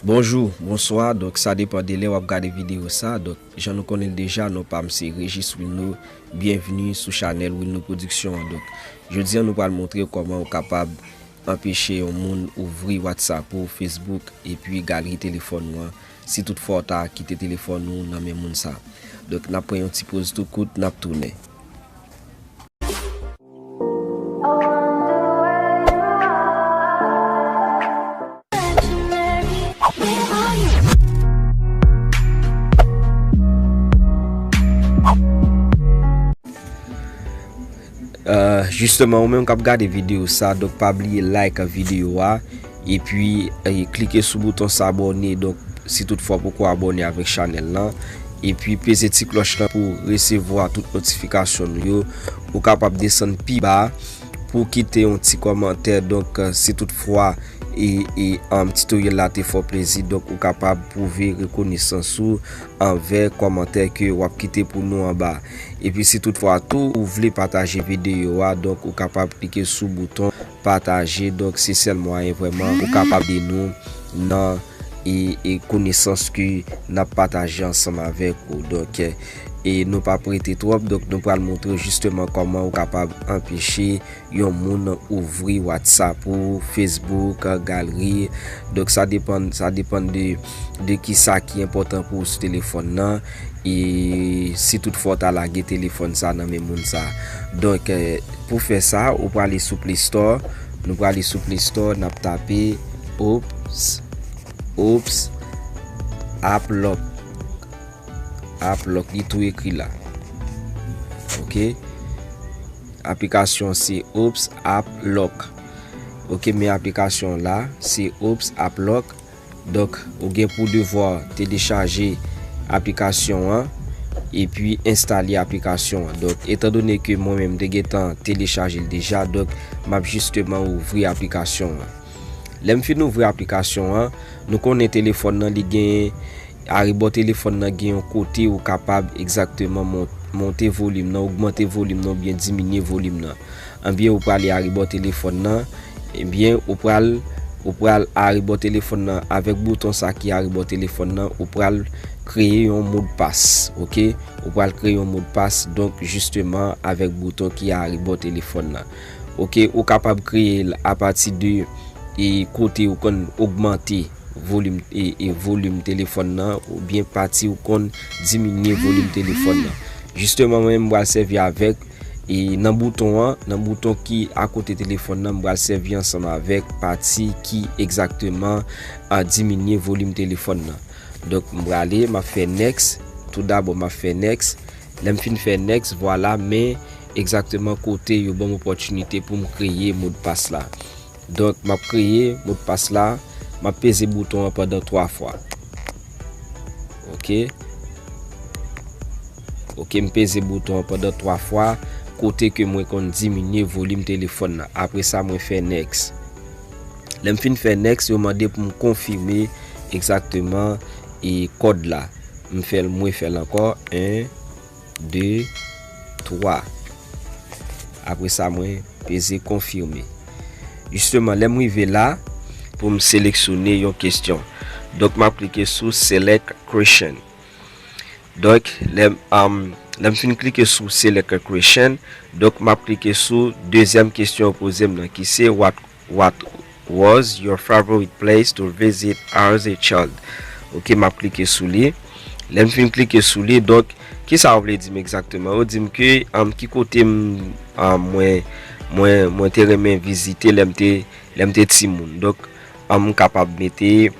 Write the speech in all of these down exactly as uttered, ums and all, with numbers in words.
Bonjou, bonswa, donk sa depann de lè w ap gade videyo sa. Donk, jan nou konnen l deja, non pa m se Régis Wilno. Byenvni sou chanèl Wilno Production an. Donk, jodi a nou pral montre w kòman ou kapab anpeche yon moun ouvri WhatsApp ou, Facebook, epi galri telefòn ou an, si toutfwa w ta kite telefòn ou nan men moun sa. Donk, n ap pran yon ti poz tou kout, n ap tounen. Euh, jisteman, ou menm k ap gade videyo sa, donk pa bliye like videyo a, epi eh, klike sou bouton s'abonner, donk si toutfwa w poko abòne avèk chanèl lan, epi peze ti klòch lan pou w resevwa tout notifikasyon nou yo. Ou kapab desann pi ba pou w kite yon ti kòmantè, donk eh, si toutfwa e, e um, tutorial la te fè w plezi, donk ou kapab pwouve rekonesans ou anvè kòmantè ke w ap kite pou nou anba. Epi si toutfwa tou ou vle pataje videyo a, donk ou kapab klike sou bouton pataje. Donk se sèl mwayen vrèman ou kapab ede nou nan e, e konesans ke n ap pataje ansanm avèk ou. Donk, e nou p ap rete twòp, donk nou pral montre w jisteman kòman ou kapab anpeche yon moun ouvri WhatsApp ou, Facebook, galri. Donk sa depann, sa depann de, de kisa ki enpòtan pou ou sou telefòn nan, e si toutfwa w ta lage telefòn sa nan men moun sa. Donk, eh, pou fè sa, ou prale sou Play Store. Nou prale sou Play Store, n ap tape Oops, Oops, App Lock. App Lock, li tou ekri la. Ok. Aplikasyon se Oops App Lock. Ok, men aplikasyon la, se Oops App Lock. Donk, ou gen pou devwa telechaje aplikasyon an epi enstale aplikasyon an. Donk, etandone ke mwen menm m te gentan telechaje l deja, donk m ap jisteman ouvri aplikasyon an. Lè m fin ouvri aplikasyon an, nou konnen telefòn nan li gen, arebò telefòn nan gen yon kote ou kapab egzakteman mon-, monte volim nan, ogmante volim nan oubyen diminye volim nan. Ebyen, ou prale arebò telefòn nan, ebyen, ou pral, ou pral arebò telefòn nan avèk bouton sa ki arebò telefòn nan, ou pral kreye yon modpas, ok? Ou pral kreye yon modpas, donk, jisteman, avèk bouton ki arebò telefòn nan. Ok, ou kapab kreye l apati de e kote ou konn ogmante volim e, e volim telefòn nan, oubyen pati ou konn diminye volim telefòn nan. Jisteman, mwen menm, m pral sèvi avèk, e nan bouton an, nan bouton ki akote telefòn nan, m pral sèvi ansanm avèk pati ki egzakteman a diminye volim telefòn nan. Donk, m prale, m ap fè next. Tou dabò, m ap fè next. Lè m fin fè next, vwala, men egzakteman kote yo ban m opòtinite pou m kreye modpas la. Donk, m ap kreye modpas la, m ap peze bouton an pandan twa fwa. Ok. Ok, m peze bouton an pandan twa fwa, kote ke mwen konn diminye volim telefòn nan. Apre sa, mwen fè next. Lè m fin fè next, yo mande pou m konfime egzakteman e kòd la. M fè l, mwen fè l ankò. En, de, twa. Apre sa, mwen peze konfime. Jisteman, lè m rive la, pou m seleksyone yon kesyon. Donk, m ap klike sou Select Question. Donk, lè m, um, lè m fin klike sou Select a Question, donk, m ap klike sou dezyèm kesyon yo poze m nan, ki se, What, what was your favorite place to visit as a child? Ok, m ap klike sou li. Lè m fin klike sou li, donk, kisa yo vle di m egzakteman? Yo di m ke, um, ki kote m, um, mwen, mwen, mwen te renmen vizite lè m te, lè m te timoun. Donk, um, m kapab mete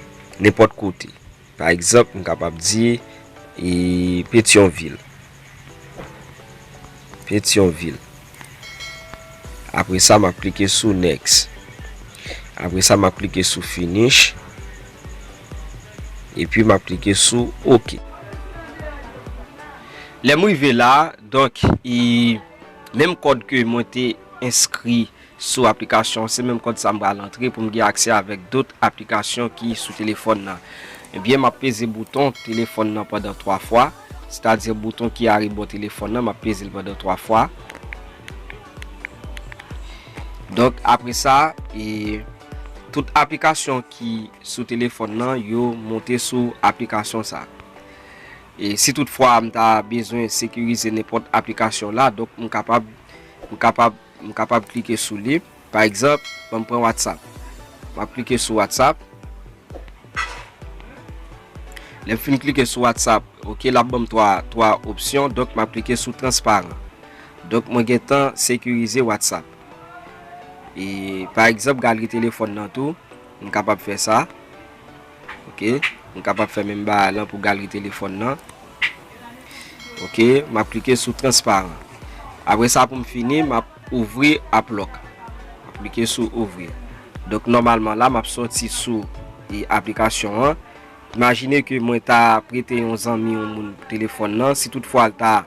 nenpòt kote. Pa egzanp, m kapab di, e, Petyonvil. Petyonvil. Apre sa, m ap klike sou Next. Apre sa, m ap klike sou Finish. Epi, m ap klike sou OK. Lè m rive la, donk, e, menm kòd ke mwen te enskri sou aplikasyon, se menm kòd sa m pral antre pou m gen aksè avèk dòt aplikasyon ki sou telefòn nan. Ebyen, m ap peze bouton telefòn nan pandan twa fwa, sètadi bouton ki arebò telefòn nan, m ap peze l pandan twa fwa. Donk, apre sa, e, Tout aplikasyon ki sou telefòn nan, yo monte sou aplikasyon sa. E si toutfwa m ta bezwen sekirize nenpòt aplikasyon la, donk m kapab, m kapab, m kapab klike sou li. Pa egzanp, ban m pran WhatsApp. M ap klike sou WhatsApp. Lè m fin klike sou WhatsApp, ok, l ap ban m twa, twa opsyon. Donk, m ap klike sou transparan. Donk, mwen gentan sekirize WhatsApp. E, pa egzanp, galri telefòn nan tou, m kapab fè sa. Ok, m kapab fè menm bagay lan pou galri telefòn nan. Ok, m ap klike sou transparan. Apre sa, pou m fini, m ap ouvri AppLock. M ap klike sou ouvri. Donk, nòmalman la, m ap sòti sou e, aplikasyon an. Imajine ke mwen ta prete yon zanmi yon moun telefòn nan. Si toutfwa l ta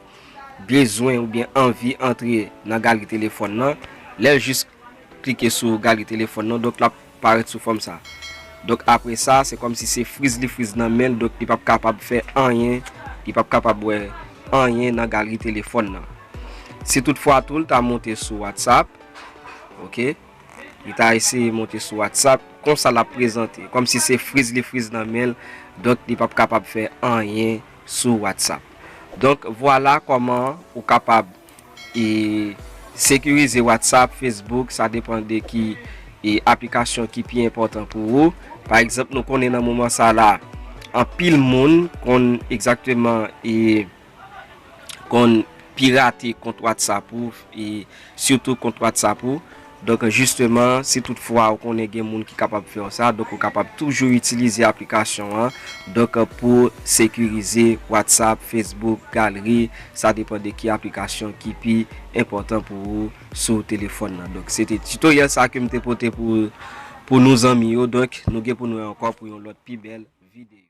bezwen oubyen anvi antre nan galri telefòn nan, lè l jis klike sou galri telefòn nan, donk l ap parèt sou fòm sa. Donk apre sa, se kòmsi se friz li friz nan men l, donk li p ap kapab fè anyen, li p ap kapab wè anyen nan galri telefòn nan. Si toutfwa tou l ta monte sou WhatsApp, ok, li ta eseye monte sou WhatsApp, konsa l ap prezante, kòmsi se friz li friz nan men l, donk li p ap kapab fè anyen sou WhatsApp. Donk, vwala kòman ou kapab e, sekirize WhatsApp, Facebook, sa depann de ki e, aplikasyon ki pi enpòtan pou ou. Pa egzanp, nou konnen nan moman sa la, anpil moun konn egzakteman e, konn pirate kont WhatsApp ou, e sitou kont WhatsApp ou. Donk, jisteman, si toutfwa ou konnen gen moun ki kapab fè w sa, donk ou kapab toujou itilize aplikasyon an, donk, pou sekirize WhatsApp, Facebook, galri, sa depann de ki aplikasyon ki pi enpòtan pou ou sou telefòn nan. Donk, se te tutoriel sa ke m te pote pou, pou nou zanmi yo. Donk, nou gen pou nou wè ankò pou yon lòt pi bèl videyo.